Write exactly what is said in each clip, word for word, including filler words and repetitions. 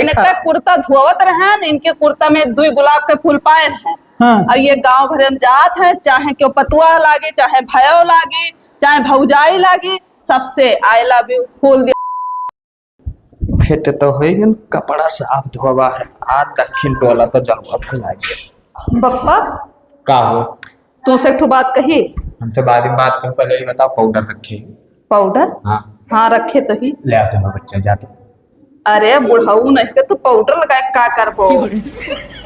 इनका कुर्ता धोवत रहन, इनके कुर्ता में दुई गुलाब के फूल पाए रहन। हाँ। और ये गांव भरे में जात है, चाहे केहू पतुआ लागे, चाहे भयव लागे, चाहे भौजाई लागे, सबसे I love you फूल दिया। भेंट तो होई गन, कपड़ा साफ धोवा है, आज दक्षिण टोला तो जलवा फैला गया। बप्पा, का हो? तुमसे एक ठो बात कही। हमसे बाद में बात करो, पहले ये बताओ, पाउडर रखे? पाउडर? हाँ। हाँ, रखे तो ही। ले आते हो बच्चा, जाते। अरे, बुढ़ऊ नहीं के तो पाउडर लगाए का करबो?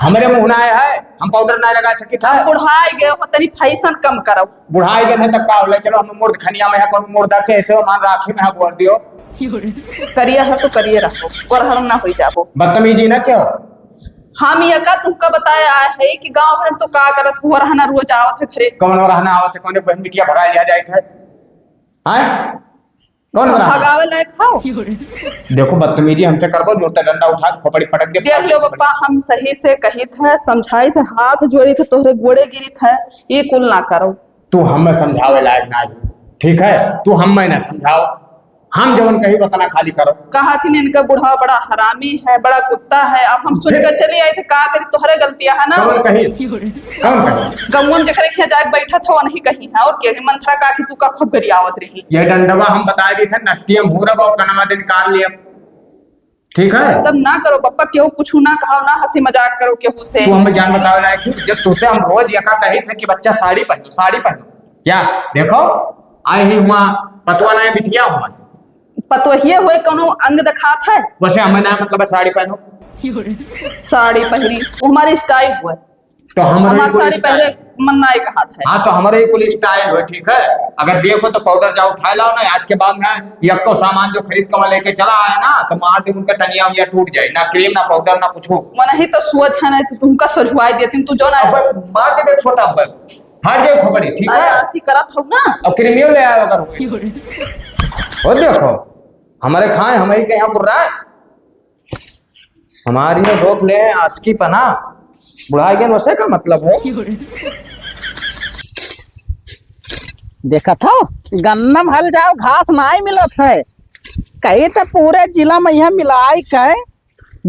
हमरे मुँह ना आए है, हम पाउडर ना लगा सकी था। बुढ़ाई गए हो, तनी फैशन कम करो। बुढ़ाई गए हैं तब का होले? चलो, हम मुर्द खनिया में है, कौन मुर्दा के ऐसे मान राखी में है, बोल दियो। करिया है तो करिए रहो, गोरहर ना होई जाबो। बदतमीजी ना क्यों? हम ये का तुमका बताए आए है कि गांव भर में तो का करत हो रहना, रोज आवत है घरे। कौन हो रहना आवत है? कौन बहन बिटिया भगाए लिया जाए थे? हैं? कौन हो रहना? भगावे लायक हो? देखो, बदतमीजी हमसे करबो, जूता डंडा उठा के खोपड़ी पटक दे। देख लो बप्पा, हम सही से कही थे, समझाई थे, हाथ जोड़ी थे, तोहरे गोड़े गिरी थे, ये कुल ना करो। तू हमें समझावे लायक ना है, ठीक है? तू हमें ना समझाओ, हम जवन कही उतना खाली करो। कहा थी इनका बुढ़वा बड़ा हरामी है, बड़ा कुत्ता है। अब हम सुन के चली आई थे, का करी, तोहरे गलतियाँ है ना। कौन कही? कौन कही? गौवा में जेकरे खिया जाके बैठा था, वही कही है। और के मंथरा का कि तू का खूब गरियावत रही। ये डंडवा हम बताए दी थे, नट्टियम हूरब और कनवा दिन कार लियम। ठीक है? तब ना करो बप्पा, केहू कुछ ना कहो, ना हंसी मजाक करो केहू से। तू हमें ज्ञान बतावे लायक है। जब तुझसे हम रोज ये का कही थे कि बच्चा साड़ी पहनो, साड़ी पहनो, क्या देखो, आए ही हुआ, पतवा ना है, बिटिया हुआ। पतोहिए हुए, कोनो अंग दिखात है? वैसे हमें ना मतलब है साड़ी पहनो। साड़ी पहरी, वो हमारे स्टाइल हुआ। तो हमारे हमार कुल साड़ी स्टाइल। पहले मन ना एक हाथ है। हाँ, तो हमारे ही कुल स्टाइल हुए, ठीक है? अगर देखो तो पाउडर जाओ उठा लाओ ना, आज के बाद में यक्को सामान जो खरीद के वहाँ लेके चला आया ना, तो मार दे उनका टंगिया उंगिया टूट जाए, ना क्रीम, ना पाउडर, ना कुछ हो। मन ही तो सोच है ना, तो तुमका सजुआई देती, तू जो ना अब मार दे बे छोटा, अब हट जाए खोपड़ी, ठीक अरे, है? ऐसी करत हो ना। अब क्रीमियो ले आयो अगर होई। हो देखो, हमारे खाए, हमारी के यहाँ बुर्रा है। हमारी में रोक ले आसकी पना, बुढ़ाई गन वैसे का मतलब है? देखत हो, गन्ना में हल जाओ, घास नाई मिलत है। कही तो पूरे जिला में यहाँ मिलाई के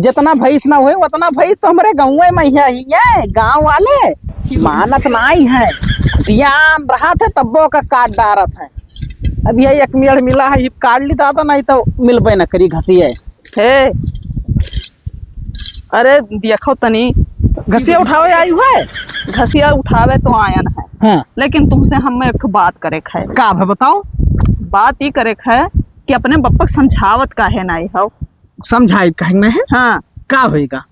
जितना भैंस ना होए, उतना भैंस तो हमरे गाँवे में ही है, गाँव वाले मानत नाई है, ध्यान रहत है, तब्बो का काट डारत है। अब ये एक मेड़ मिला है, ये काट ली दादा, नहीं तो मिलबे न करी घसिए। हे, अरे देखो तनी। घसिया उठावे आई हुए? घसिया उठावे तो आयन है। हाँ। लेकिन तुमसे हम एक ठो बात करे के है। का है बताओ? बात ई करे के है कि अपने बप्पा के समझावत काहे नाई हो? समझाई काहे नाई है? हाँ। का होएगा?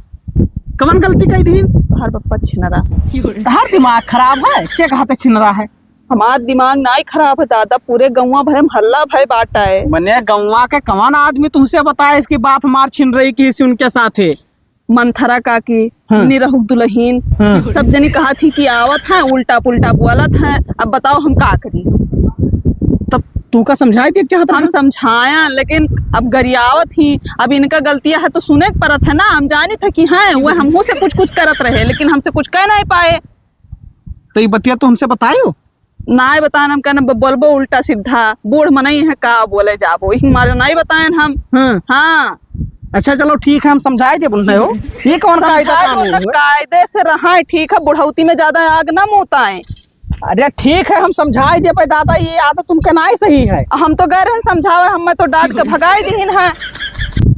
कवन गलती कई दी? तोहार बप्पा छिनरा। तोहार दिमाग खराब है? के कहत है छिनरा है? हमार दिमाग नाई खराब है दादा, पूरे गौवा भरे में हल्ला भय बाटा है। मने गौवा के कवन आदमी तुमसे बताए इसकी बाप हमार छिनरई की इसी उनके साथ है? मंथरा काकी, हाँ। निरहुक दुलहिन, हाँ। सब जनी कहा थी कि आवत है, उल्टा पुल्टा बोलत है, अब बताओ हम का करी? तब तू का समझाए दिए चाहत हम रहा? समझाया, लेकिन अब गरियावत ही, अब इनका गलतियाँ है तो सुने के परत है ना, हम जानी थे कि हैं, वो हमहू से कुछ कुछ करत रहे, लेकिन हमसे कुछ कह नहीं पाए। तो ये बतिया तो हमसे बतायो? नाय बतान, हम कहना ब-, बोलबो उल्टा सीधा, बूढ़ मनई है, का बोले जाबो, इही मारे नाय बतायन हम। हाँ। हाँ। अच्छा, चलो ठीक है, हम समझाए देब उन्हें हो। ये कौन कायदा समझाए कानून दो, हुआ? कायदे से रहा, ठीक है, बुढ़ौती में ज्यादा आग ना मोताए। अरे ठीक है, हम समझाए देबे दादा, ये आदत तुमके नाय सही है। हम तो गए रहन समझावे, हमें तो डांट के भगाए दिहिन है।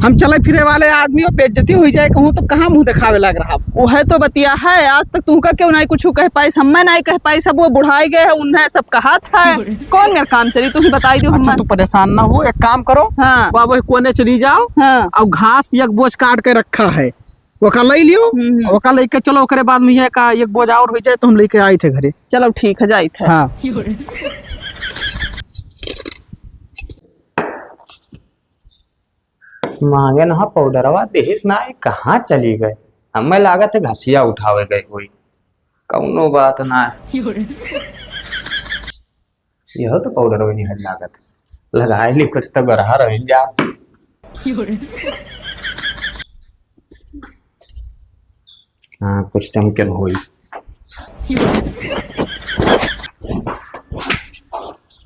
हम चले फिरे वाले आदमी हो, बेइज्जती हुई जाए कहूँ तो कहाँ मुँह देखावे लग रहा? वह तो बतिया है, आज तक तुमका क्यों नहीं कुछ कह पाइस, हमें नहीं कह पाइस, सब वो बुढ़ाई गए है, उन्हें सब कहा था। कौन मेरा काम चली, तू ही बताई दो अच्छा, हमें। तू परेशान ना हो, एक काम करो, हाँ। बाबू कोने चली जाओ, हाँ। और घास एक बोझ काट के रखा है, ओका लई लियो, हम्म, हम्म। ओका लई के चलो, ओकरे बाद में ये का एक बोझ और हो जाए तो हम लेके आई थे घरे। चलो ठीक है, जाई थे। हाँ। मांगे ना पाउडरवा देहिस ना, कहाँ चली गए? हमें लागत है घसिया उठावे गए कोई। कौनो बात ना है। यह तो पाउडर भी नहीं हट लागत। लगाए नहीं कुछ तो गरहा रहिन जा। हाँ, कुछ चमकल होई।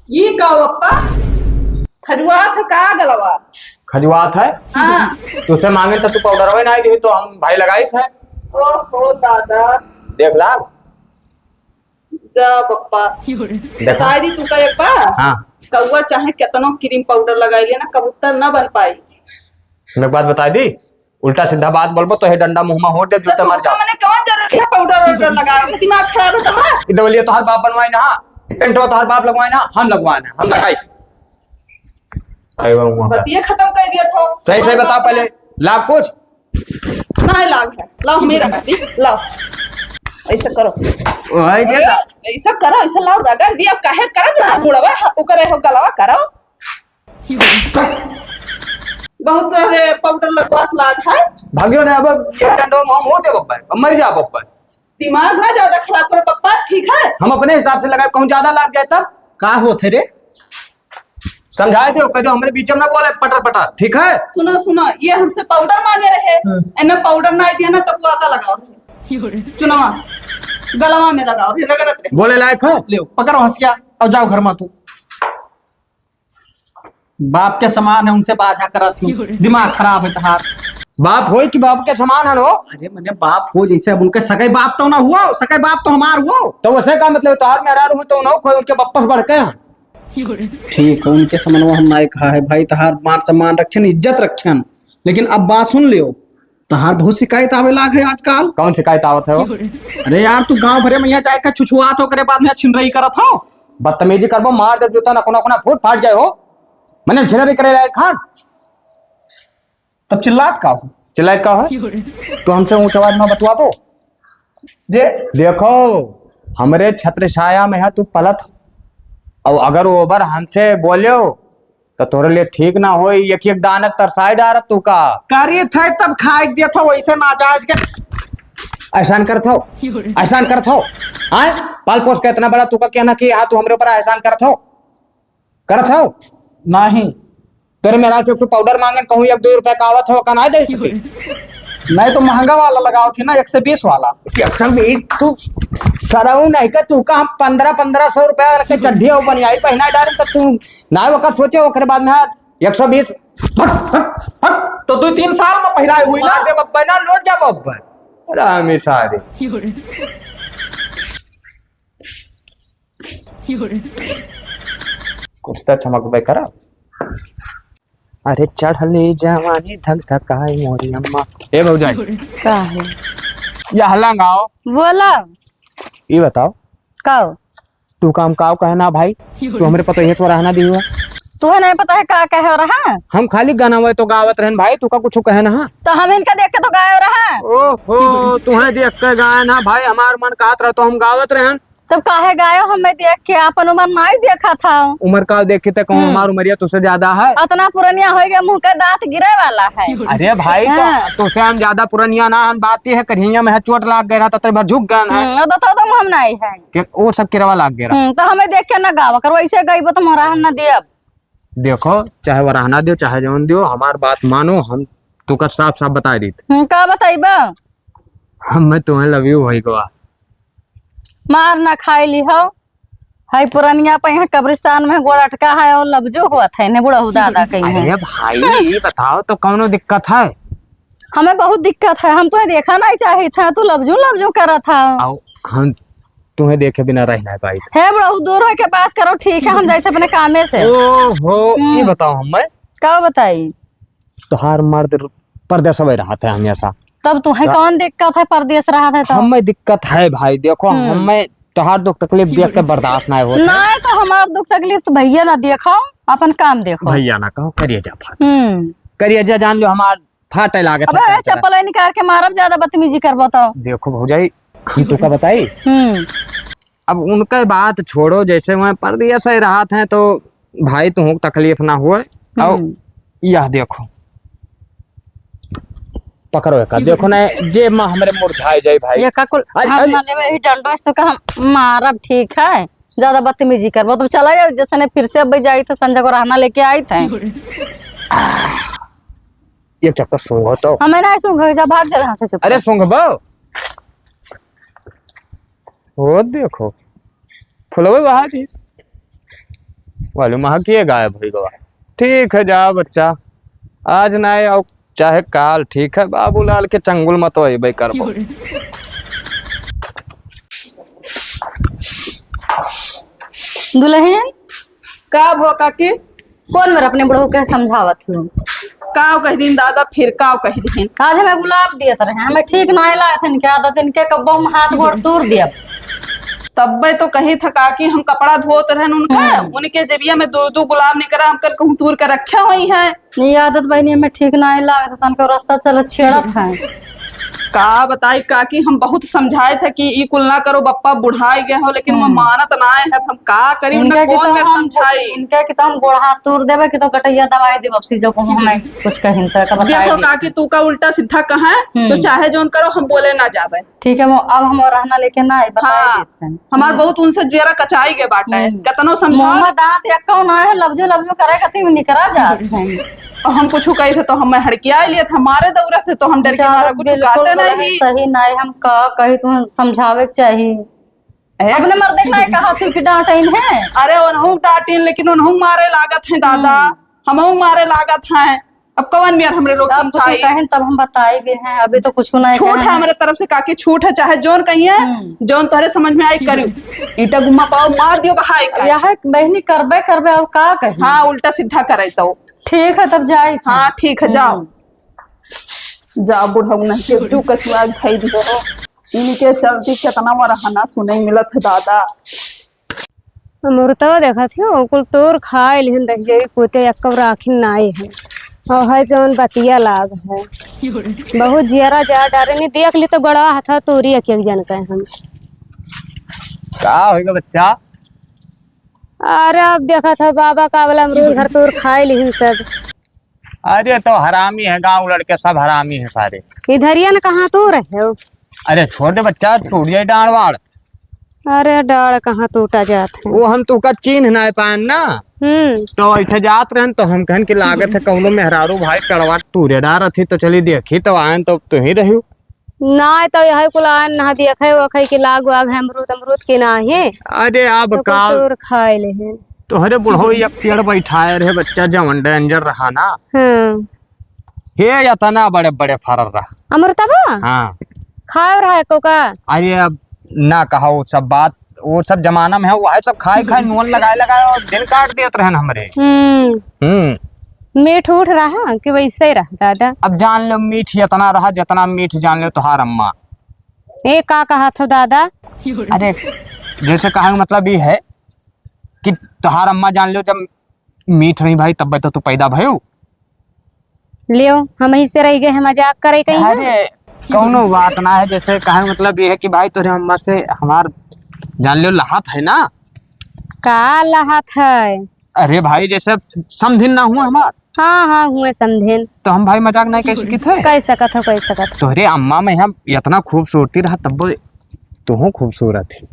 ये का पप्पा? खजुआ थे का गलवा? खजुआत है? हाँ। तुझसे मांगे तो तू पाउडरवे नाहीं दिही, तो हम भाई लगाइत है। ओहो दादा। देख ला। जा बप्पा। देखा? बताई दी तू का एक बार। हाँ। कौआ चाहे केतनो क्रीम पाउडर लगाई ले ना, कबूतर ना बन पाई। हम एक बात बताई दी, उल्टा सीधा बात बोलबो तो हे डंडा मुँह मा होट दे, जूता मार जाओ। मने कौन जरूरी है पाउडर वाउडर लगावे के? दिमाग खराब है तुम्हारा। ई दवलिया तोहार बाप बनवाए ना, टेंटवा तोहार बाप लगवाए ना, हम लगवाए ना, हम लगाई। आए बा हुआ। बतिये खत्म कर दिया था। सही सही बता पहले, लाभ कुछ? नहीं लाभ है, लाओ मेरा बाटी, लाओ। ऐसा करो। ओ, है क्या? ऐसा करो, ऐसा लाओ, रगड़ दिया, काहे करत रहा मुड़वा, हाथ ऊपर हो गलवा करो। बहुत तोहरे पाउडर लगवास लाग है। भागियो ने, अब ये डंडो में हम मोड़ दे बप्पा, अब मर जा बप्पा। दिमाग ना ज्यादा खराब करो बप्पा, ठीक है? हम अपने हिसाब से लगाए, कहूँ ज्यादा लाग जाए तब? का होत है रे? समझाए दो, कह दो हमरे बीच में ना बोले पटर पटर, ठीक है? सुनो, सुनो, ये हमसे पाउडर मांगे रहे, हाँ। इन्हें पाउडर ना दिया ना, तो वो आता लगाओ। चुनावा, गलवा में लगाओ, फिर रगड़त रहे। बोले लायक है? ले, पकड़ो हंसिया, और जाओ घर में तू। बाप के समान है, उनसे बाझा करत हूँ। दिमाग खराब है तहार। बाप होई कि बाप के समान है हो? अरे मने बाप हो, जैसे अब उनके सगे बाप तो ना हुआ, सगे बाप तो हमार हुआ। तो वैसे का मतलब, तहार मेहरारू हुई तो ना कोई उनके बप्पस बढ़ के हैं। ठीक है, उनके समनवा हम नाई कहा है भाई, तहार मान सम्मान रखेन, इज्जत रखेन, लेकिन अब बात सुन लियो, तहार बहुत शिकायत आवे लाग है आजकल। कौन शिकायत आवत है हो? अरे यार, तू गांव भरे में यहाँ जाए के छुछुआत हो, ओकरे बाद में छिनरई करत हो। बदतमीजी करबो, मार देब जूता, नकुना, नकुना फूट फाट जाए हो। मने छिनरई करे लायक खान। तब चिल्लात का हो? चिल्लात का हो? तू हमसे ऊंच आवाज में बतवाबो? दे। देखो, हमरे छत्र छाया में है तू पलत हो। और अगर ओवर हमसे बोल्यो, तो तोरे लिए ठीक ना होई, एक एक दानक तरसाई डारत तू का। करी थे तब खाए के देत हो, वैसे नाजायज के। एहसान करत हो, एहसान करत हो। आय, पाल पोस के इतना बड़ा तू का कहना कि हाँ, तू हमरे ऊपर एहसान करत हो, करत हो? नहीं। तेरे मेहरारू से एक ठो पाउडर मांगन कहूँ, एक दो रुपया का आवत हो, का ना दे सके? नहीं तो महंगा वाला लगाओ थी ना, एक सौ बीस वाला। एक सौ बीस? तू सरऊ नहीं का, तू का हम पन्द्रह, पन्द्रह सौ रुपया के चड्ढी और बनियाई पहना डाल, तो तू ना ओकर सोचे, ओकरे बाद में एक सौ बीस, फट, फट, फट। तो दो तीन साल में पहिराए हुई ना। मार दे बब्बा ना, लौट जा बब्बा। रामी सारे। कुछ तो चमकबे करा। अरे चढ़ली जवानी धक धकाई मोरी अम्मा। ए भौजाई। का है? या हल्ला गाओ। बोला। ई बताओ। का? तू काम काव कहे ना भाई? तू हमरे पतोहिया से वराहना दी हुआ। तुहे नहीं पता है का कहे रहा? हम खाली गाना हुए तो गावत रहन भाई, तू का कुछ कहे ना? तो हम इनका देख के तो गायो रहा। ओहो, तुहे देख के गाए ना भाई, हमार मन कहत रहा तो हम गावत रहन। तब काहे गायो? हमें देख के आपन उमर नाई देखा था। उमर का देखी ते कहूँ हम्म। हमार उमरिया तुझसे ज्यादा है। अतना पुरनिया हो गया, मुँह के दांत गिरे वाला है। अरे भाई, तो, हाँ। तुझसे हम ज्यादा पुरनिया ना हन, बात ये है करिया में है चोट लाग गया रहा, तो तेरे भर झुक गए हैं। हम्म, तो, तो, तो हम नहीं है। के वो सब किरवा लाग गया रहा। हम्म, तो हमें देख के ना गावा करो, ऐसे गई तो हम रहन ना देब। देखो, चाहे वो रहना दियो, चाहे जौन दियो, हमार बात मानो, हम तुका साफ साफ बताई दीत। हम्म, का बताइबा? हम मैं तुम्हें love you होई गवा। मार ना खाई ली हो। हाय पुरनिया पे यहाँ कब्रिस्तान में गोड़ अटका है और love you होत है, ने बुढ़ऊ दादा कहीं है। अरे भाई, ये बताओ तो कौनो दिक्कत है? हमें बहुत दिक्कत है, हम तुम्हें देखा नहीं चाहित है, तू love you, love you करत है। आओ, हम तुम्हें देखे बिना रह नहीं पाई। हे बुढ़ऊ, दूर होके बात करो, ठीक है, हम जाए थे अपने कामे से। ओहो, हम्म। ये बताओ हम मैं। का बताई? तोहार मर्द परदेसवे रहत है हमेशा। तब तुहे त- कौन दिक्कत है, परदेस रहत है तो? हमें दिक्कत है भाई, देखो, हम्म। हमें तोहार दुख तकलीफ देख के बर्दाश्त नहीं होत है। नहीं तो हमार दुख तकलीफ तो भैया ना देखो, अपन काम देखो। भैया ना कहो, करिए जा भाई। हम्म। करिए जा, जान लो हमार फाटे लागत अबे है ए, चप्पल। चप्पल निकाल के मारब, ज्यादा बदतमीजी करबो तो। देखो भौजाई, हम तुका बताई। हम्म। अब उनके बात छोड़ो, जैसे वहाँ परदेस ही रहत हैं तो भाई तुहूँ तकलीफ ना होए। और हम्म। यह देखो, पकड़ो एका, देखो ना, जेब में हमरे मुरझाए जाए भाई। ये का कुल अरे, हम अरे। माने में ही डंडो से तो का हम मारब, ठीक है? ज्यादा बदतमीजी करबो तो चला जाओ, जैसे ने फिर से अब जाई तो संजय को रहना लेके आई थे। एक चक्कर सूंघो तो। हमें ना सूंघो, जा भाग जा यहाँ से चुप। अरे सूंघबो। वो देखो, फुलवे बहा दी। वालू महा किए गायब हो गवा। ठीक है, जा बच्चा, आज नाहीं आओ, चाहे काल, ठीक है, बाबूलाल के चंगुल मँ तो अइबे करबो। दुलहिन, का भो काकी? कौन मेर अपने बुढ़ऊ के समझावत हो? काव कहि दिन दादा, फिर काव कहि दिन? आज हमें गुलाब दियत रहे, हमें ठीक नाहीं लागत है इनके आदत, इनके कब्बो हम हाथ गोड़ तूर दियब। तब्बे तो कही था काकी, हम कपड़ा धोत रहन उनका, हम्म। उनके जेबिया में दो दो गुलाब निकरा, हम कल कहूँ तूर के रखे हुई हैं। ये आदत बहिनी हमें ठीक नाहीं लागत, तनको रस्ता चलत छेड़त है। का बताई काकी, हम बहुत समझाए थे कि ई कुल ना करो, बप्पा बुढ़ाई गए हो, लेकिन वो हम्म। मानत नाहीं है। हम का करी, उन्हें इनका की कौन तो मेर हम, समझाई? इनका की तो हम गोड़ हाथ तूर देबे, कि तो गटैया दबाई देबे, अब सीजो को हमें कुछ कहिन तो का बताई देखो दे। काकी, तू का उल्टा सीधा कहा, हम्म। तो चाहे जौन करो, हम बोले ना जाबे। ठीक है, वो अब हम रहना लेके ना आए, बताए हाँ, देते हैं। हमार हम्म। बहुत उनसे जियरा कचाई गए बाटे, हम्म। कतनो समझाओ। मुँह में दाँत एक्को ना है, लबजो लबजो करे खातिर निकरा जात है। और हम कुछ कही थे तो हमें हड़किया लिए थे, हमारे दौरा थे तो हम डर के मारा कुछ बिल्कुल कहते नहीं। सही नाहीं, हम का कही, तुम समझावे के चाही। ए? अपने मर्दे के नाहीं कहा थी कि डांटे इन्हें। अरे उनहूँ डांटिन, लेकिन उनहूँ मारे लागत हैं दादा, हम्म। हमहूँ मारे लागत हैं। अब कवन मेर हमरे लोग तब कुछ समझाई? कहें तब हम बताए भी हैं, अभी तो कुछ नहीं छूट कहें है हैं। हमरे तरफ से काकी, छूट है, चाहे जौन कहिए, हम्म। जौन तोहरे समझ में आई करियो। ईटा गुम्मा पाओ, मार दियो बहाई का। यह बहिनी करबे करबे, अब का कही? हाँ, उल्टा सीधा करे तो। ठीक है, तब जाए। हाँ, ठीक है, जाओ। हम्म। जा बुढ़ऊ नहीं के जू कछुआ धई दियो हो। इनके चलती कितना वरहना सुने मिलत है दादा। अमरुतवा देखत ही, ओ कुल तोर खाए लिहन दहिजरी कुते, एक्को राखिन नाई है। और है जौन बतिया लाग है। बहुत जियरा जा डारे, नहीं देख ली तो गड़वा हाथ तोरी एक एक जन के हम। का होइगा बच्चा? अरे अब देखत हो बाबा का वाला अमरूद घर तोर खाए लिहन सब। अरे तो हरामी है, गाँव लड़के सब हरामी है सारे। इधरिया न कहाँ तो रहे हो? अरे छोड़ दे बच्चा, टूट जाए डाँड़ वाड़। अरे डाँड़ कहाँ टूटा जात है? वो हम तोका चीन्ह नाहीं पाएन ना। हम्म। तो ऐसे जात रहन तो हम कहन कि लागत है कौनो मेहरारू भाई पेड़वा तूरे डारत ही तो चली देखी तो आएन तो तू ही रह्यू। नाहीं, तउ यहै कुल आएन ना देखे ओखे कि लाग वाग है अमरूद अमरूद कि नाहीं। अरे, अब तो का? कुल तोर खाए लेहेन। तोहरे बुढ़ऊ एक पेड़ बैठाए रहे बच्चा, जवन danger रहा ना। हाँ। हे, एतना बड़े बड़े फरल रहा। अमरुतवा? हाँ। खाए रहा एको का? अरे, अब ना कहा, वो सब बात, वो सब जमाना में है, वो है सब खाए खाए, नून लगाए लगाए और दिन काट देत रहन हमरे। हम्म। हम्म। मीठ उठ रहा कि वैसे ही रहा दादा? अब जान लो मीठ एतना रहा जेतना मीठ जान लो तोहार अम्मा। ए का कहत हो दादा? अरे जैसे कहे मतलब ई है कि तोहार अम्मा जान लो जब मीठ रही भाई तब तो तू पैदा भयू। लियो हम ही से रह गए हैं मजाक करे कहीं ना। अरे कौनो बात ना है, जैसे कहे मतलब ई है कि भाई तोरे अम्मा से हमार जान लो लहात है ना। का लहात है? अरे भाई, जैसे समधिन ना हुआ हमार। हाँ, हाँ, हुए समधिन। तो हम भाई मजाक नहीं कह सकित है? कह सकत हो, कह सकत हो। तोहरे अम्मा में हम एतना खूबसूरती रहा, तब तुहूँ खूबसूरत है।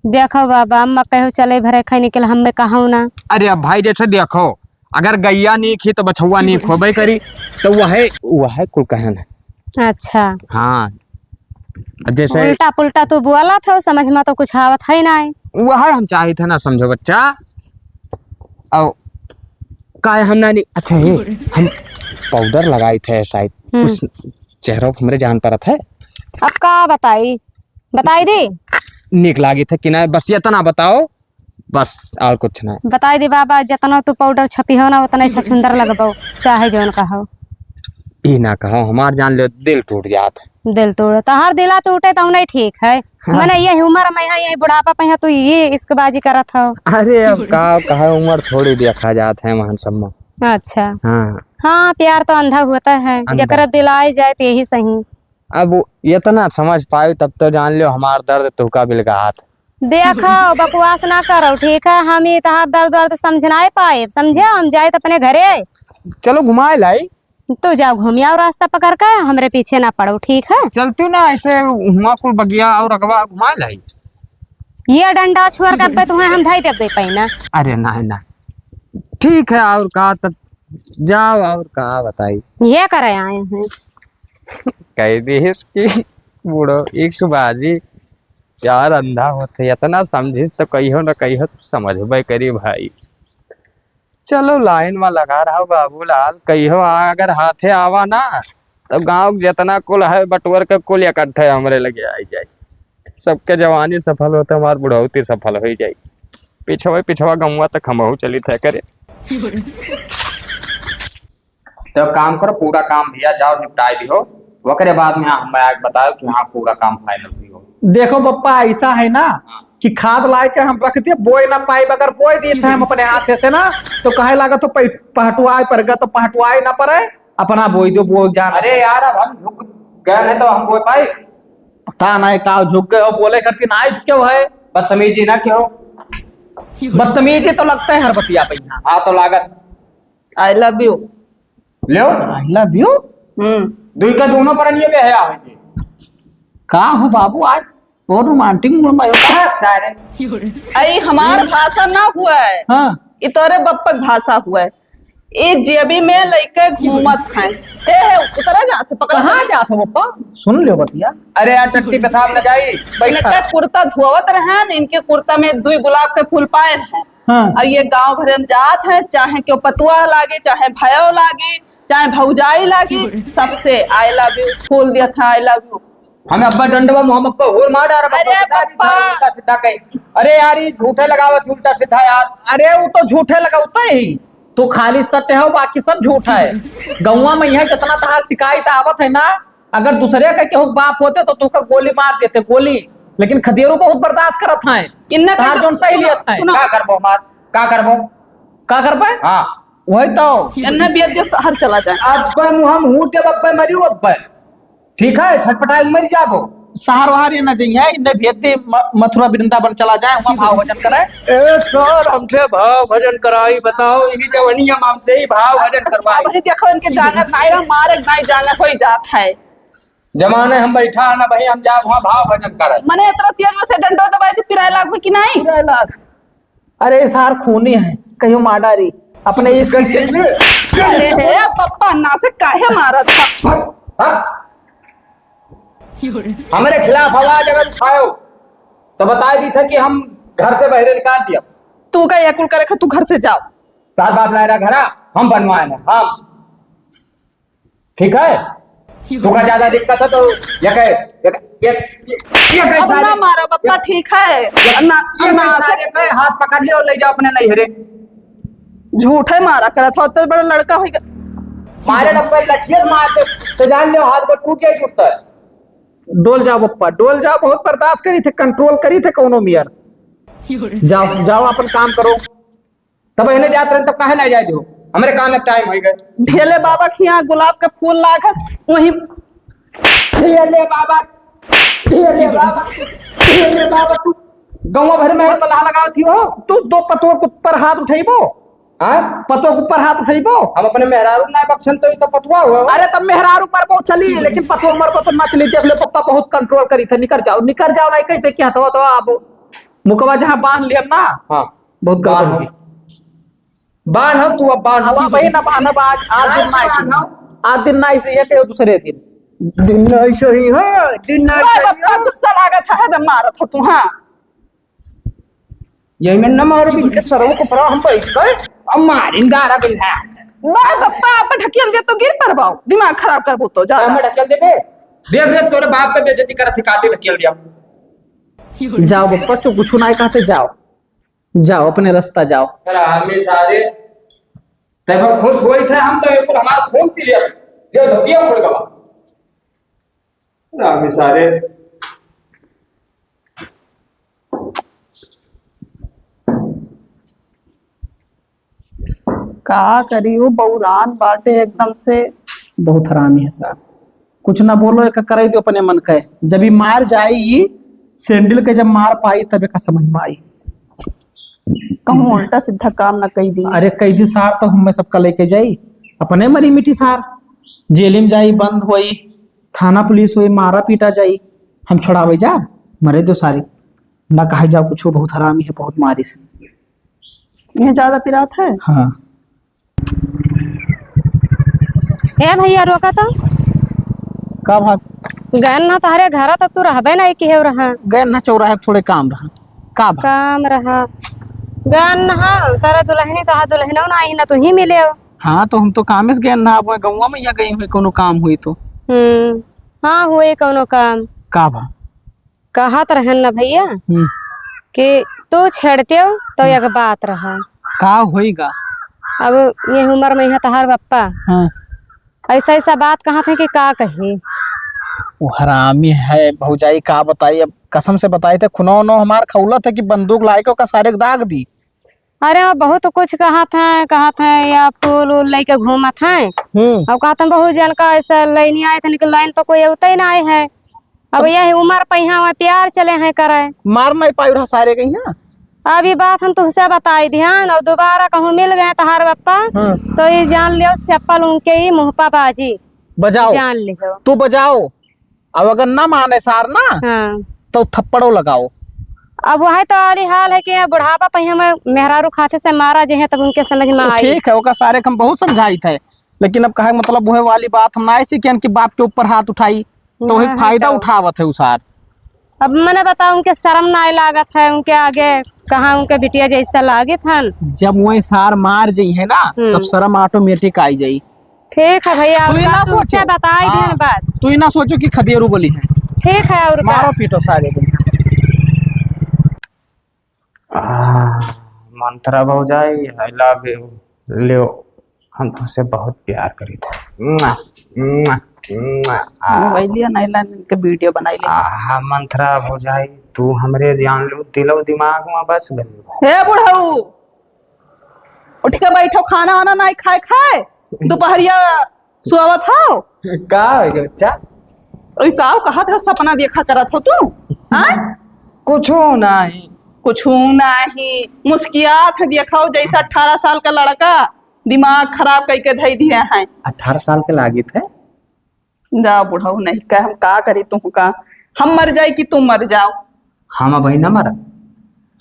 देखो बाबा, अम्मा कहो चले भरे खैनी के लिए, हमें कहो ना। अरे अब भाई, जैसे देखो, अगर गैया नीक ही तो बछौआ नीक होबे करी, तो वह, वह कुल कहन है। अच्छा। हाँ, अब जैसे उल्टा पुल्टा तू बोलत हो, समझ में तो कुछ आवत है नाहीं। वह हम चाहित है ना समझो बच्चा। और काहे हम ना नी-, अच्छा हे, हम powder लगाइत है शायद, हम्म। उस चेहरा पे हमरे जान परत है। अब का बताई, बताई दे। नीक लागित है कि ना, बस एतना बताओ। बस, और कुछ ना। बताई दे बाबा, जेतना तू powder छपी हो ना, ओतना ही छछुंदर लगबो, चाहे जौन कहो। ई ना कहो, हमार जान ले, दिल टूट जात है। दिल टूट, तोहार दिला टूटे तो नहीं ठीक है। हाँ। मने यही उम्र में है, यही बुढ़ापा पे है, तू ये इश्कबाजी करत हो। अरे, अब का कहे, उम्र थोड़ी देखा जात है, महन सम्मा। अच्छा। हाँ। हाँ, प्यार तो अंधा होता है, अंधा। जेकरा दिलाए जाए तो यही सही। अब एतना समझ पाई तब तो जान लो हमार दर्द तुहका बिलगात। देखो, बकवास ना करो, ठीक है? हम ई तहार दर्द वर्द समझ नाहीं पाए, समझे? हम जाइत अपने घरे। चलो घुमाए लाई। तू जाओ घूम आओ रास्ता पकड़ के, हमरे पीछे ना पड़ो, ठीक है? चलती ना ऐसे हुआ कुल बगिया और अगवा घुमाए लाई। ये डंडा छोड़ के अब्बे तुम्हें हम धई देब दे पैना। अरे ना ना, ठीक है, और का तब जाओ, और का बताई। ये करे आए हैं। कह दिहिस कि बूढ़ो इश्कबाजी यार अंधा होत है, एतना समझिस तो कहियो न कहियो तो समझबे करी भाई। चलो लाइन मा लगा रहा बाबूलाल, कहियो आ-, अगर हाथे आवा ना, तो गाँव के जितना कुल है बटुअर के कुल इकट्ठे हमरे लगे आई जाई। सबके जवानी सफल होते, हमार बुढ़ौती सफल होइ जाई। पिछवा पिछवा गौवा तक हमहू चलित है करे। तो काम करो, पूरा काम भैया जाओ निपटाई दिहो, ओकरे बाद में हम आके बताओ कि हाँ पूरा काम final हुई हो। देखो पप्पा, ऐसा है ना हाँ। कि खाद लाए के हम रख दिए, बोए ना पाइब, अगर बोए दिए थे हम अपने हाथे से ना, तो कहे लागत हो पै-, पहटुआए पर गए तो पहटुआए ना पड़े, अपना बोई दो, बोए जान। अरे यार, अब हम झुक गए हैं तो हम बोए पाई? पता नहीं का झुक गए हो, बोले करती ना झुके हो है। बदतमीजी ना क्यों? बदतमीजी तो लगता है हर बतिया पे यहाँ। हाँ तो लागत। I love you। ल्यो। I love you। हम्म। दुई का दोनों पर ये बेहया होइगे। का हो बाबू, आज बहुत romantic mood में हो का? हाँ, सारे। अई हमार भाषा ना हुआ है। हाँ। ई तोरे बप्पक भाषा हुआ है। ई जेबी में लइके घूमत हैं। हे, हे, उतरा जात है, पकड़ा कहाँ जात। जात हो बप्पा? सुन ल्यो बतिया। अरे यार, टट्टी पेशाब न जाई। इनका कुर्ता धोवत रहन, इनके कुर्ता में दुई गुलाब के फूल पाए हैं। हाँ। अब ये गाँव भरे में जात है, चाहे क्यों पतुआ लागे, चाहे भयो लागे, चाहे भौजाई लागे, सबसे I love you बोल दिया था, I love you। हमें अब्बा डंडवा मुँह में अब्बा होर मार डारा, अरे बता दी था, पप्पा। उल्टा सीधा कहीं। अरे यार, ये झूठे लगावत उल्टा सीधा यार। अरे वो तो झूठे लगावता ही, तो खाली सच है, बाकी सब झूठा है। गौवा में यहाँ जितना तहार शिकायत आवत है ना, अगर दूसरे के केहू के बाप होते तो तू का गोली मार देते, गोली। लेकिन खदेरू बहुत बर्दाश्त करत हैं। इन्ना तार का जौन सही सुनो, लियत हैं। सुनो। का करबो हमार? का करबो? का करबे? हाँ। वही तो। इन्ना बियत जो शहर चला जाए। अब्बे मुँह हम हूट देब, अब्बे मरियो अब्बे। ठीक है, छटपटाई मर जाबो। शहर वहार ये ना जइहे, इन्हें भेज दे म-, मथुरा वृंदावन चला जाए, वहाँ भाव भजन करे। ए सर, हमसे भाव भजन कराई, बताओ, इन्हीं जवानी हम हमसे ही भाव भजन करवाई। अब ही देखो, इनके जांगर नाई रहा, मारे नाई जांगर होई जात है। जमाने हम बैठा ना भाई, हम जाब वहाँ भाव भजन करे। मने इतना तेज में से डंडो दबाई थी, पिराए लाग में कि नहीं? पिराए लाग। अरे सार खूनी है, कहियो मार डारी। अपने इसकी कहिए चे- ने। अरे हे पप्पा, ना से काहे मारत था? हट, हट। हमरे खिलाफ आवाज अगर उठायो, तो बताई दी था कि हम घर से बहरे निकाल दिया। तू का ये कुल करे खा, तू घर से जाओ। तार बाप लाए रहा घरा, हम बनवाए ना, हम। ठीक है? तू का ज्यादा दिक्कत है तो ये कहे, ये, ये, ये, ये कहे अब सारे ना मारो पप्पा, ये, ठीक है? ये, ना, ये ना कहे से सारे कहे, हाथ पकड़ लियो और ले जाओ अपने नैहरे। झूठे मारा करत हो, तो बड़ा लड़का होइगा। मारे ना कोई लठिये से मार दे, तो जान लियो हाथ को टूट जाए, टूटता है। डोल जाओ पप्पा, डोल जाओ, बहुत बर्दाश्त करी थे, control करी थे कौनो मियर। जाओ, जाओ अपन काम करो। तब एने जात रहन, तब काहे ना जाए दिहो? हमरे काम में time होई गए। ढेले बाबा के यहाँ गुलाब के फूल लागस, वहीं ढेले बाबा, ढेले बाबा, ढेले बाबा, तू गौवा भर में पलाह लगावत ही हो। तू दो पतोह के ऊपर हाथ उठैबो? हाँ? पतोह के ऊपर हाथ उठैबो? हम अपने मेहरारू ना बख्शन तो ई तो पतुआ हो। अरे तब मेहरारू पर बहुत चली, लेकिन पतोह मर को तो ना चली। देख लो पप्पा बहुत control करी थे, निकर जाओ, निकर जाओ, नहीं कहते क्या तो, तो अब मुकवा जहाँ बांध लिया ना। हाँ। बहुत गड़बड़ बांध। होगी। बांध हो तू, अब बांध। अब वही ना बांध, अब आज, आज आज दिन ना ऐसे। बांध हो। आज दिन ना ऐसे, ये कहो दूसरे दिन। दिन ना ऐसे ही, हाँ, दिन ना वाह, ऐसे ही, बप्पा, हाँ। गुस्सा लागत है, तो मारत हो तू, हाँ। यही में न मारो भी, इनके सरवों को पड़ा हम बैठ गए, अब मारिन गारा बिल्ला। वाह, बप्पा, आप ढकेल दे तो गिर पड़बाओ, दिमाग खराब करबो तो, जा। हम ढकेल देबे? देख रे, तोरे बाप पे बेइज्जती करत ही, काटे ढकेल दिया। जाओ बप्पा, तू कुछ ना कहते, जाओ। जाओ, अपने रास्ता जाओ। हरामी सारे, तब खुश होई थे हम तो, एक हमारा खून पी लिया, ये धोतिया खुल गवा। हरामी सारे। का करी, वो बौरान बाटे एकदम से। बहुत हरामी है सार। कुछ ना बोलो, एका कराई दो अपने मन के। जब ई मार जाई, ई सैंडल के जब मार पाई, तब एका समझ में आई। कहूँ उल्टा सीधा काम ना कई दी। अरे, कई दी सार, तो हमें सबका लेके जाई। अपने मरी मिटी सार। जेल में जाई, बंद होई, थाना पुलिस होई, मारा पीटा जाई। हम छोड़ावे जा? मरे दो सारे। ना कहे जाओ कुछ, बहुत हरामी है, बहुत मारिस। ये ज्यादा पिरात है? हाँ। ए भैया, रोका तो। का बात? गैन ना तहरे घर, तब तू रहबे नहीं किहे रहा। गैन ना चौराहे थोड़े काम रहा। का बात? काम रहा। गन हा, तारा दुलहनी तो हा, दुलहनो ना आई ना, तू ही मिले हो। हाँ, तो हम तो कामे से गए ना, अब गौवा में या गई हुई, कोनो काम हुई तो। हम्म, हाँ, हुई कोनो काम। का बा? कहत रहन ना भैया हम्म। कि तू छेड़ते हो तो हम्म। एक बात रहा। का होइगा? अब ये उमर में यहाँ तहार बप्पा। हाँ। ऐसा ऐसा बात कहत है कि का कही। वो हरामी है भौजाई, का बताई, अब कसम से बताई थे, खुनो उनो हमार खौलत है कि बंदूक लाए के ओका सारे के दाग दी। अरे, वो बहुत कुछ कहत हैं, कहत हैं, या फूल उल लेके घूमत हैं। हम्म। अब कहत हैं, बहुत जन का ऐसा लाइन आए थे, लेकिन लाइन पर कोई अवते ही ना आए है। अब तब यही उमर पे यहाँ प्यार चले हैं करे। मार नहीं पाई रहा सारे के यहाँ। अब ये बात हम तुमसे बताई दिहन, और दोबारा कहूँ मिल गए तहार बप्पा, हाँ। तो ये जान लियो, चप्पल उनके ही मुँह पर बाजी। बजाओ। जान लियो। तू बजाओ। अब अगर ना माने सार ना, हाँ। तो थप्पड़ो लगाओ। अब वही तो आली हाल है कि बुढ़ापा पे हमें मेहरारू खाते से मारा जे है, तब उनके समझ में तो आई। ठीक है, ओका सारे के हम बहुत समझाई थे, लेकिन अब कहे के मतलब वह वाली बात हम ना ऐसी कियन कि बाप के ऊपर हाथ उठाई, तो वही ना है फायदा तो। उठावत है उ सार। अब मने बताओ, उनके शर्म ना लागत है, उनके आगे कहाँ उनके बिटिया जैसा लागित हन। जब वही सार मार जई है ना, हम्म। तब शर्म automatic आई जाई। ठीक है भैया, तू और ये का ना तुमसे सोचो। बताई हाँ, देन बस। तू ये ना सोचो कि खदेरू बोली है। ठीक है, और का? मारो पीटो सारे दिन। आ, मंत्रा भौजाई, I love you। लियो, हम तुमसे बहुत प्यार करी थे। मुआ, मुआ, मुआ। आ। मोबाइलिया नहीं लान के video बनाई ले। आ, मंत्रा भौजाई, तू हमरे जान लो, दिलो दिमाग में बस गई। हे बुढ़ऊ, उठ के बैठो, खाना वाना नहीं खाए खाए, दोपहरिया सोवत हो। का हो गया बच्चा? ओए, का हो, कहा था सपना देखा करत हो तू? हाँ? कुछू नहीं। कुछू नहीं, मुस्कियात है, देखो जैसा अठारह साल का लड़का दिमाग खराब करके धई दिए हैं। अठारह साल के लागित है? जा बुढ़ऊ, नहीं कह, हम का करी तुहका, हम मर जाए कि तुम मर जाओ। हम अबही ना मरब।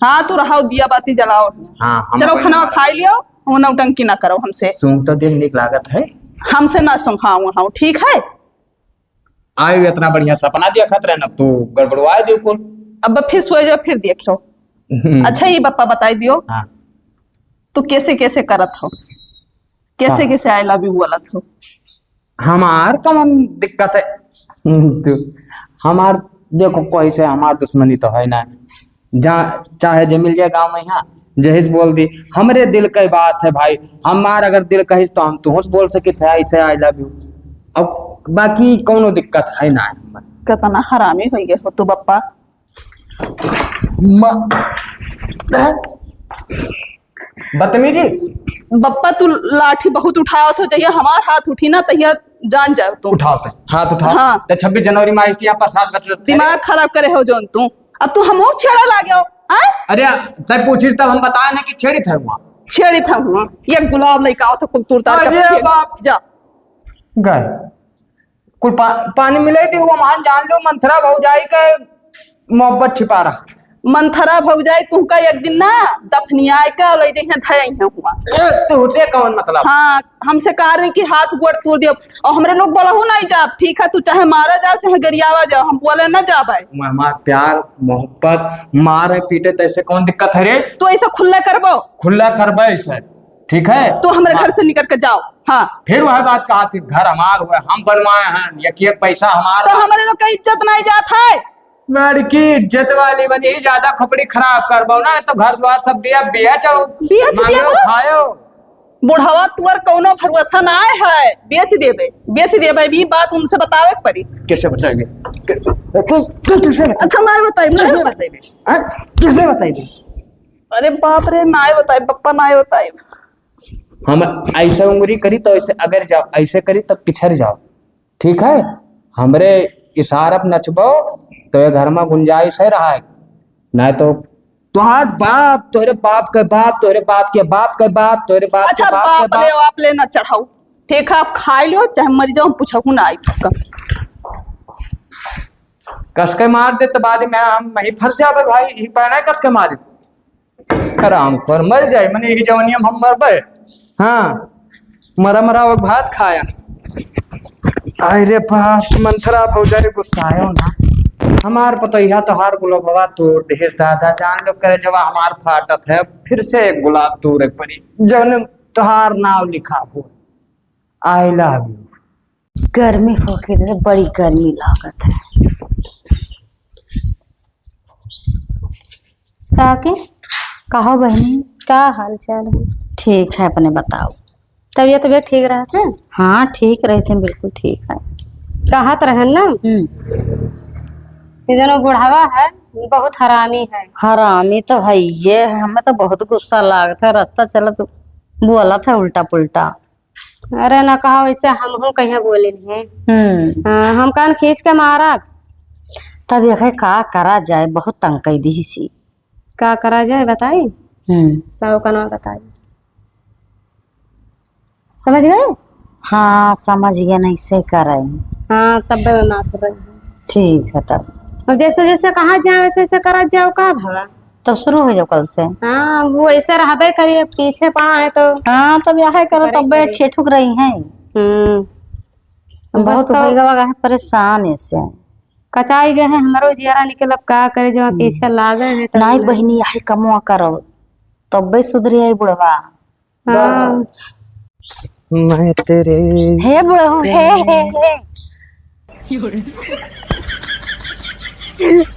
हाँ, तू रहो, दिया बाती जलाओ। हाँ, हम चलो, अबही खाना ना मरब। खाई लियो, वो नौटंकी ना करो हमसे। सूंघ तो दिन निक लागत है। हमसे ना सूंघाओ, हाँ, ठीक है? आयो, इतना बढ़िया सपना देखत रहे ना, तू गड़बड़वाए दियो कुल। अब फिर सोए जाओ, फिर देखियो। हम्म। अच्छा, ये बप्पा बताई दियो, हाँ। तू कैसे कैसे करत हो, कैसे हाँ। कैसे I love you बोलत हो? हमार कौन दिक्कत है? तू, हमार देखो, कोई से हमार दुश्मनी तो है ना, जा, चाहे जे मिल जाए गाँव में यहाँ, जहिस बोल दी, हमरे दिल के बात है भाई, हमार अगर दिल कहिस तो हम तुहस बोल सकित है, ऐसे I love you। अब बाकी कौनो दिक्कत है ना। कितना हरामी हो गए हो तू बप्पा। म-, बदतमीजी। बप्पा, तू लाठी बहुत उठावत हो, जहिया हमार हाथ उठी ना, तहिया जान जाओ तू। उठाओ ते, हाथ उठाओ। हाँ। ते छब्बीस जनवरी में आइस यहाँ प्रसाद बंटत रहे। दिमाग खराब करे हो जौन तू। अब तू हमहू छेड़ा लागे हो, हाँ? अरे, तै पूछिस तब हम बताए ना कि छेड़ित है हुआ। छेड़ित है हुआ। ये गुलाब लेके आओ तो कुल तोड़ ताड़ के अरे फेंक। बाप। जा। गए। कुल पा-, पानी मिले दी, वो मान जान लो, मंथरा भौजाई के मोहब्बत छिपा रहा। मंथरा भौजाई तुहका एक दिन ना दफनियाए के ले जइहें, धइहें हुआ। ए, तुहसे कौन मतलब? हाँ, हमसे कहा रही कि हाथ गोड़ तोड़ दियो, और हमरे लोग बोलहु नहीं जाब, ठीक है, तू चाहे मारा जाओ, चाहे गरियावा जाओ, हम बोले ना जाबे। मैं हमार प्यार, मोहब्बत, मारे पीटे, तैसे कौन दिक्कत है रे? तू ऐसे खुल्ला करबो? खुल्ला करबे ऐसे, ठीक है? तू हमरे हाँ। घर से निकल के जाओ। हाँ। फिर वह बात कहा थी, घर हमार हुआ, हम बनवाए हैं, एक एक पैसा हमार तो बा। हमरे लोग का इज्जत नहीं जात है। लड़की इज्जत वाली बनी, ज्यादा खोपड़ी खराब करबो ना तो घर द्वार सब दिया बेचो, बेच मांगो, देबो? खायो। बुढ़वा तुअर कौनो भरोसा ना है, बेच देबे, बेच देबे, ई बात उनसे बतावे के पड़ी। कैसे बताएंगे? कै-, कै-, कै-, कैसे बताएंगे? अच्छा, ना बताई, ना कैसे बताई। बताएंगे? हाँ? कैसे बताएंगे? अरे बाप रे, ना बताई, पप्पा ना बताई। हम ऐसे उंगली करी तो ऐसे अगर जाओ, ऐसे करी तो पिछड़ जाओ। ठीक है, हमरे इशारा पे नचबो तो ये घर में गुंजाइश है रहा है, नहीं तो तोहार बाप, तोहरे बाप के बाप, तोहरे बाप के बाप के बाप, तोहरे बाप अच्छा, के बाप के बाप बाप। ले, आप ले ना चढ़ाऊ। ठीक है, आप खाई लियो, चाहे मर जाओ, हम पूछहु ना आई तुमका। कस के मार दे तो बाद में हम वहीं फंस जाबे भाई, यही पहना है कस के मारे। हरामखोर, मर जाए, मने यही जवानी में हम मरबे। हाँ, मरा मरा वो भात खाया। आय रे बाप, मंथरा भौजाई गुस्सायो ना। हमार पतोहिया तोहार गुलाबवा तोड़ देहिस दादा, जान लो करेजवा हमार फाटत है, फिर से एक गुलाब तोड़े परी, जौन तोहार नाव लिखा हो। I love you। गर्मी होके रे, बड़ी गर्मी लागत है। का के? कहो बहिनी, का हाल चाल है? ठीक है, अपने बताओ। तबियत, तबियत ठीक रहत है? हाँ, ठीक रहत है, बिल्कुल ठीक है। कहत रहन ना हम्म। कि जनो बुढ़ावा है, बहुत हरामी है। हरामी तो है ये, हमें तो बहुत गुस्सा लागत है, रास्ता चलत बोलत है उल्टा पुल्टा। अरे ना कहा, वैसे हमहू कहिया बोले नहीं है। हम्म। हाँ, हम कान खींच के मारब। तब यह का करा जाए, बहुत तंग कई दी सी। का करा जाए बताई? हम्म। का कनवा बताई? समझ गए? हाँ, समझ गए, नहीं से करे। हाँ, तब ना करे। ठीक है तब। अब जैसे जैसे कहा जाए, वैसे वैसे करा जाओ, का भला? तब शुरू हो जाओ कल से। हाँ, वो ऐसे रहबे करिए, पीछे पड़ा है तो। हाँ, तब यह करो, करे तब करिए। ठेठुक रही है। हम्म। बहुत बस तो होइगा, है परेशान ऐसे। कचाई गए हैं, हमरो जियरा निकल, अब का करे, जब हम्म। पीछे लागे हैं तो नाई ना। बहिनी, यही कमवा करो, तब्बे सुधरी आई बुढ़वा। हाँ। मैं तेरे हे बुढ़ऊ, हे, हे, हे।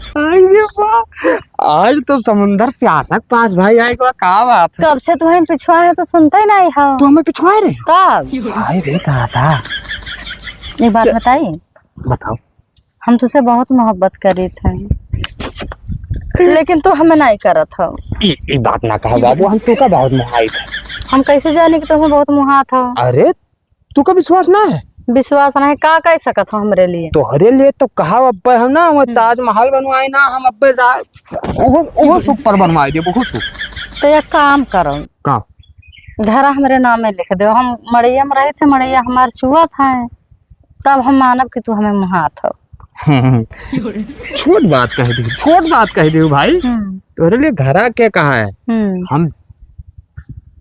अरे वाह, आज तो समुंदर प्यासा के पास भाई आए, का बात है? तो अब से तुम्हें पिछुआ है तो सुनते ही नहीं हो। तू हमें पिछुआए रहे? तब? हाय रे दादा। एक बात बताई? बताओ। हम तुझसे बहुत मोहब्बत करीत हैं, लेकिन तू हमें नहीं करत हो। ई, ई बात ना कहा बाबू, हम तू का बहुत मुहाइत है। हम कैसे जाने कि तुम्हें बहुत मुहात हो? अरे, तू का विश्वास ना है? विश्वास नहीं, का कह सकत हो हमरे लिए? तोहरे लिए तो कहा अब हम ना, वो हम्म। ताजमहल बनवाए ना, हम अब रा-, ओहो, ओहो सुख पर बनवाए दे, बहुत सुख। तो एक काम करो। का? घर हमरे नाम में लिख दो, हम मड़ैया में रहे थे, मड़ैया हमार छुआ था। तब हम मानब कि तू हमें मुहात हो। छोट बात कह दी, छोट बात कह दी भाई। हम्म। तोरे लिए घरा के कहा है? हम्म। हम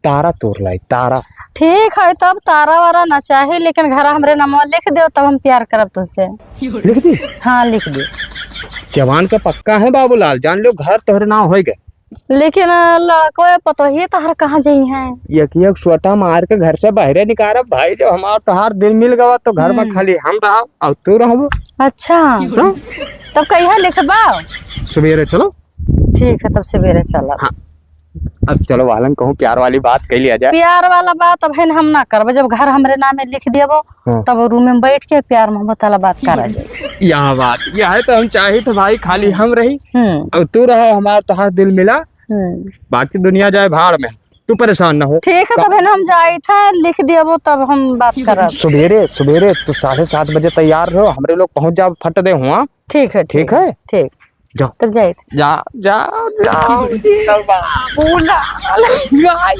तारा तोर लाई, तारा। ठीक है, तब तारा वारा ना चाहे, लेकिन घरा हमरे नाम लिख दो, तब हम प्यार करब तुझसे। लिख दी? हाँ, लिख दे। जवान का पक्का है बाबूलाल, जान लो घर तोहरे नाम होई गए। लेकिन, अ, लड़को ये पतोहिए तोहर कहाँ जइहैं? एक एक सोटा मार के घर से बाहरे निकारब भाई, जब हमार तोहार दिल मिल गवा तो घर में हम्म। खाली हम रहब और तू रहबो। अच्छा। हाँ? तब कहिया लिखबा? सवेरे चलो। ठीक है, तब सवेरे चलब। हाँ। अब चलो वालन कहूँ प्यार वाली बात कह लिया जाए। प्यार वाला बात अब है न हम ना करबे, जब घर हमरे नामे लिख देबो हाँ। तब रूम में बैठ के प्यार मोहब्बत वाला बात करा जाए। यह बात, यह है तो हम चाही तो भाई खाली हम रही हम्म। और तू रहे, हमार तोहार दिल मिला, हम्म। बाकी दुनिया जाए भाड़ में, तू परेशान ना हो। ठीक है, का- तब है ना हम जाई था, लिख देबो तब हम बात करब। सवेरे, सवेरे तू साढ़े सात बजे तैयार रहो, हमरे लोग पहुँच जाओ फट दे हुआ। ठीक है, ठीक ठीक है? है, ठीक। जाओ। तब जाए। जा, जा, जा, जा, बाबू लाल, आई।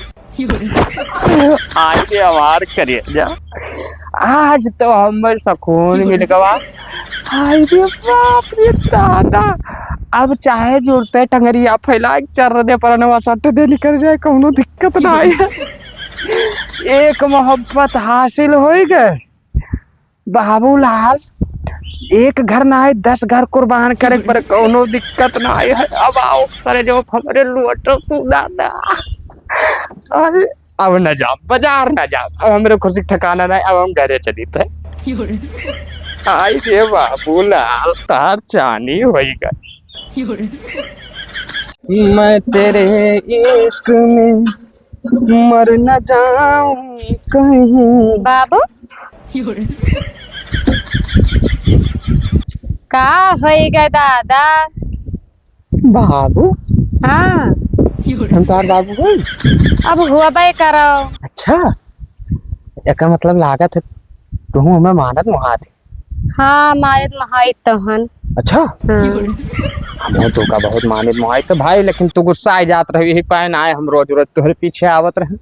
आज के हमार करिए जा। आज तो हमें सुकून मिल गवा। हाय रे बाप रे दादा। अब चाहे जोर पे टंगरिया फैला के चर दे, परनवा सट दे निकल जाए, कौनो दिक्कत ना आए। एक मोहब्बत हासिल होई गए। बाबूलाल, एक घर ना आए, दस घर कुर्बान करे पर कौनो दिक्कत ना आए है। अब आओ, करे जो हमरे लुअटो तू दादा। अरे, अब न जाब, बाजार न जाब, अब हमरे खुशी के ठिकाना ना है, अब हम घरे चली थे। आई रे बाबूलाल, तार चानी होई गई। मैं तेरे इश्क में मर न जाऊं कहीं। बाबू, का होई गए दादा? बाबू? हाँ। हम तोहार बाबू हई? अब हुआ बे करो। अच्छा, एकर मतलब लागत है तुहूँ हमें मानत मुहात है। हाँ, मानत मुहात तो हन। अच्छा? हाँ। हम तो का बहुत मानत मुहात तो भाई, लेकिन तू गुस्सा आ जात रही, यही पाए ना आए, हम रोज रोज तोहरे पीछे आवत रहे।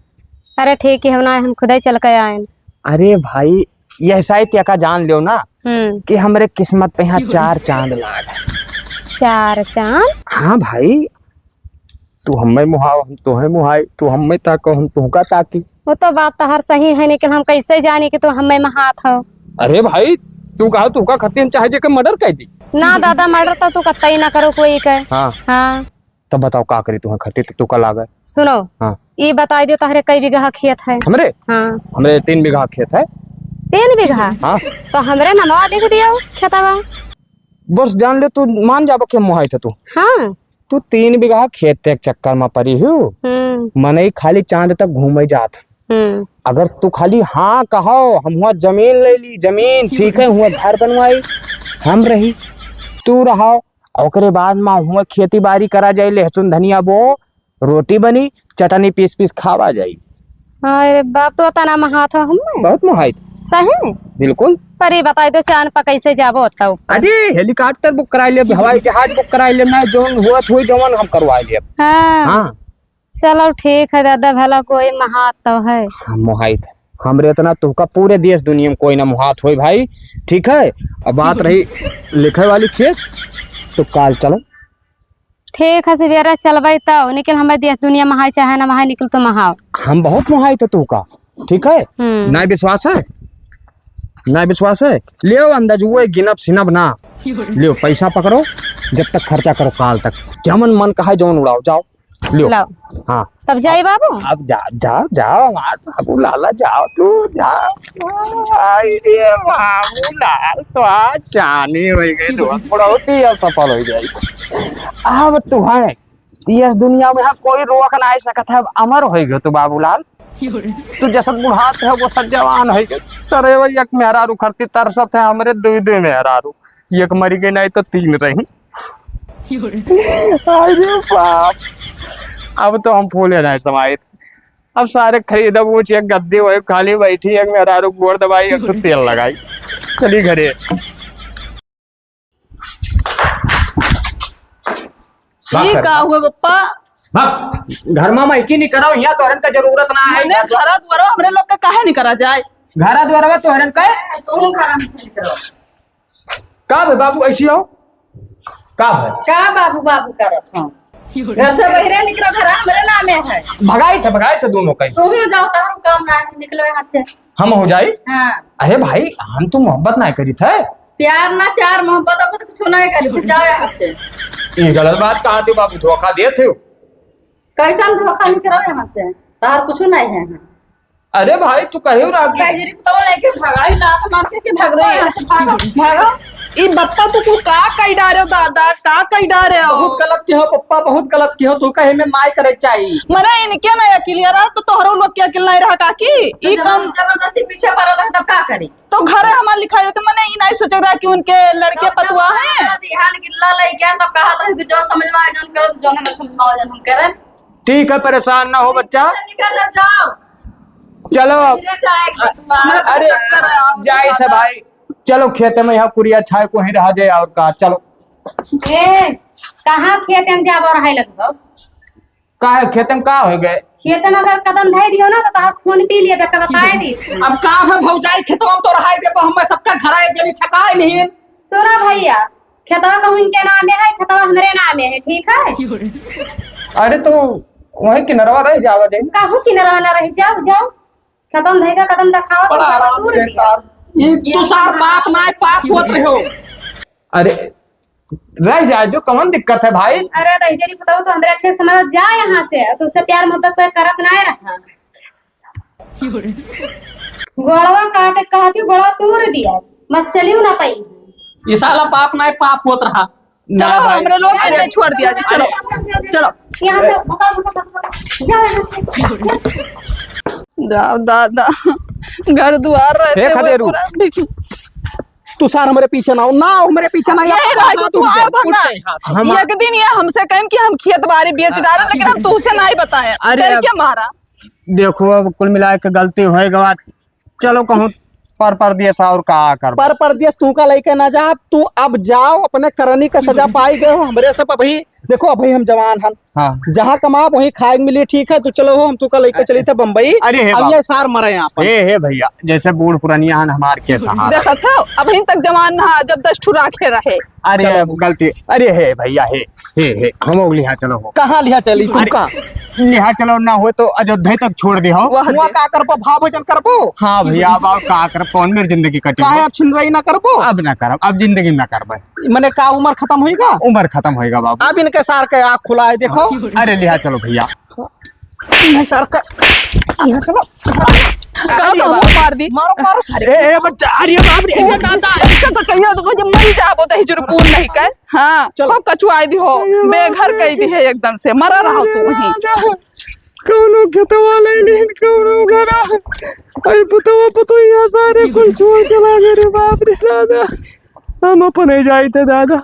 अरे ठीक है, हम ना आए, हम खुदे चल के आए। अरे भाई, यह साइत या का जान लियो ना हम्म। कि हमरे किस्मत पे यहाँ चार चांद लाग है। चार चांद? हाँ भाई, तू हमें मुहाव, हम तोहे मुहाई, तू हमें ताको, हम तुहका ताकी। वो तो बात तोहार सही है, लेकिन हम कैसे जानी कि तू हमें मुहात हो? अरे भाई, तू कहा, तू का खातिर हम चाहे जेके murder कर दी? ना दादा, murder तो तू कतई ना करो कोई के। हाँ। हाँ। तब बताओ का करी, तुहैं खातिर तो तू का लागे? सुनो, हाँ। ई बताई दियो, तोहरे कई बीघा खेत है? हमरे? हाँ। हमरे तीन बीघा खेत है। तीन बीघा? हाँ। तो हमरे नमवा लिख दियो खेतवा। बस जान ले, तू मान जाबो कि मोहाइत है तू। हाँ। तू तीन बीघा खेत के चक्कर में पड़ी हूँ। हम्म। मनई खाली चांद तक घूमे जात। हम्म। अगर तू खाली हाँ कहो, हम हुआ जमीन ले ली, जमीन, ठीक है, हुआ घर बनवाई, हम रही, तू रहो, ओकरे बाद में हुआ खेती बाड़ी करा जाई, लहसुन धनिया बो, रोटी बनी, चटनी पीस पीस खावा जाई। अरे बाप, तो तना महात हो हमें। बहुत मोहाइत। सही? बिल्कुल। पर ये बताई दो, चांद पर कैसे जाबो तब? अरे, helicopter book कराई ले, हवाई जहाज book कराई ले, ना जौन होत होई, जौन हम करवाई ले। हाँ। हाँ। चलो ठीक है दादा, भला कोई महात तो है। हाँ, मोहाइत है। हमरे इतना तुहका पूरे देश दुनिया में कोई ना मोहात होई भाई, ठीक है? अब बात रही लिखे वाली खेत, तो काल चलो। ठीक है, सवेरे चलबै तौ निकल, हमें देख दुनिया महाई चाहे ना महाई, निकल तो महाओ। हम बहुत मोहाइत है तू का, ठीक है? हम्म। ना विश्वास है, ना विश्वास है, लियो अंदाज, वो गिनब सिनब ना। लियो पैसा पकड़ो, जब तक खर्चा करो काल तक, जमन मन कहा जौन उड़ाओ, जाओ, लियो। लाओ। हाँ। तब जाई बाबू? अब जा, जा, जाओ, हमार बाबू लाला, जाओ तू, जाओ। आई रे बाबू लाल, तो आज चानी होइ गई, तो बुढ़ौती अब सफल होइ जाई। अब तू है, देश दुनिया में यहाँ कोई रोक ना सकत है, अब अमर होइ गयो तू बाबूलाल। तू जैसन बुढ़ात है, वो सब जवान होइ गए। सरे वही एक मेहरारू खरती तरसत है, हमरे दुई दुई मेहरारू, एक मरी गई, नहीं तो तीन रही। अरे बाप, अब तो हम फूले नहीं समाइत। अब सारे खरीदब वो चेक गद्दी वही खाली बैठी, एक मेहरारू गोड़ दबाई, एक तो तेल लगाई, चली घरे। भाग ई कर, का भाग। हुआ पप्पा? भाग। घर में मैं की नहीं कराओ, यहाँ तोहरन का जरूरत ना है। मने घर घरा दुआरवा हमरे लोग का काहे नहीं करा जाए? घरा दुआरवा तोहरन का? तू घर में से निकलो। का भे बाबू, ऐसी हो? का भे? का बाबू, बाबू करत हो? घर से बहिरे निकलो, घर हमरे नामे है। भगाई थे, भगाई थे दोनों कहीं। तुम जाओ, तो हम काम ना है, निकलो यहाँ से। हम हो जाई? हाँ। अरे भाई, हम तो मोहब्बत ना करी थे। प्यार ना, चार मोहब्बत, अब तो कुछ नहीं करी थे, जाओ यहाँ से। ये गलत बात कहा थे बाबू, धोखा दे थे। कैसन धोखा निकलो यहाँ से? तार कुछ नहीं है। अरे भाई, तू कहियो रहा कि गजरी तो लेके भगाई, लात मार के, कि भाग रही है, भागो, भागो। ई बप्पा, तू कुल का कई डारे हो दादा, का कई डारे हो? बहुत गलत किहो पप्पा, बहुत गलत किहो, तू कहे में नाय करे चाहिए। मने इनके ना अकिल रहा, तो तोहरो लोग के अकिल नहीं रहा काकी। तो ई जब कौन जबरदस्ती पीछे पड़ा रहा, तब का करी? तो घरे हमार लिखाई होते, मने ई नहीं सोचे रहा कि उनके लड़के तो पतुआ जब हैं। ध्यान गिल्ला लइके, तब कहा था कि जो समझ में आए, जौन करो, जो हमें समझ में आए, जौन हम करें। ठीक है, परेशान ना हो बच्चा। निकल जाओ। चलो। धीरे जाएगी। अरे, चक्कर आ रहा है, जाए थे भाई। चलो खेते में, यहाँ कुरिया छाए को ही रहा जाए और का। चलो। ए, कहाँ खेते में जाब और है लगभग? का है, खेते में का हो गए? खेते में अगर कदम धई दियो ना, तो तोहार खून पी लिए, बेटा बताए दी। अब का है भौजाई, खेतवा में तो रहाई देबो, हमें सबका घर आए देली छकाए नहीं। सुना भैया, खेतवा कहूँ इनके नामे है, खेतवा हमरे नामे है, ठीक है? अरे तो वही किनरवा रह जावा दे। कहूँ किनरवा ना रह जाओ, जाओ। कदम धइका, कदम देखावा, बड़ा कदम आराम दूर के दिया। साथ। ये ये तू सार बाप ना है, पाप होत रहे हो। अरे रह जाए जो, कौन दिक्कत है भाई? अरे रह जाए, बताओ तो हमरे अच्छे से समझ जा यहाँ से, तो उससे प्यार मोहब्बत कोई करत ना रहा। गोड़वा काटे कहती, गोड़वा तोड़ दिया, बस चलियो ना पाई। ये साला पाप ना है, पाप होत रहा। ना चलो, भाई। हमरे लोग अरे, इनके छोड़ दिया जाए, चलो, अरे। चलो। यहाँ से, भगा, भगा, भगा, भगा। जाओ यहाँ से। जाओ दादा, घर दुआर रहते हे हुए खदेरू। पूरा बिक- तू सार हमरे पीछे ना हो, ना हो हमरे पीछे ना, ये ये रह जो तू आए भरना। हम एक दिन ये हमसे कहें कि हम खेत बाड़ी बेच डारे, लेकिन हम तुमसे नहीं बताए। अरे डर अब के मारा। देखो, अब कुल मिला के गलती होए गवा, चलो कहूँ पर परदेस और का कर। पर परदेस तू का लेके ना जा, तू अब जाओ, अपने करनी का सजा पाई गए हो। हमरे सब अभी देखो, अभी हम जवान हन, हाँ। जहाँ कमाब वहीं खाए के मिली, ठीक है? तो चलो हो, हम तुका लइके चली थे बम्बई। अरे हे अब बाप। ये सार मरे यहाँ पर। हे, हे भइया, जैसे बूढ़ पुरनिया हन हमार के सहारा। देखत हो, अबहिन तक जवान ना, जब दस ठुरा के रहे। अरे चलो। गलती, अरे हे भइया, हे, हे, हे, हम लोग लिहा चलो हो। कहाँ लिहा चली तू अरे, का? लिहा चलो ना हो तो अयोध्या तक छोड़ दे हो। वह हुआ दे। का करबो, भाव भोजन करबो? हाँ भइया, अब और का करब, कौन मेरी जिंदगी कटी काहे हो? अब छिनराई ना करबो? अब ना करब, अब जिंदगी ना करब। मने का उम्र खतम होइगा? उम्र खतम होइगा बाबू। अब इनके सार के आँख खुलाए देखो। अरे लिहा चलो भइया। इन्हें सार का, इन्हें चलो। का अरे तो बाप। हमको मार दी। मारो, मारो सारे। ए, ए, बच्चा, अरे बाप रे, ए दादा। अच्छा तो कहियो तो मुझे मर जाबो, दही जरूर पून नहीं कर। हाँ, चलो। खूब कचुआई दी हो, बेघर कई दी है एकदम से, मरा रहो तू वहीं। कौनो खेतवा ले लीन, कौनो घरा। अरे पुतवा, पुतवा, यहाँ सारे कुल छोड़ चला गए रे बाप रे दादा। हम अपने जाई थे दादा,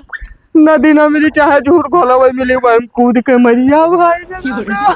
नदी ना मिली, चाहे झूठ घोला वही मिली, वही हम कूद के मरी जाओ भाई रे दादा।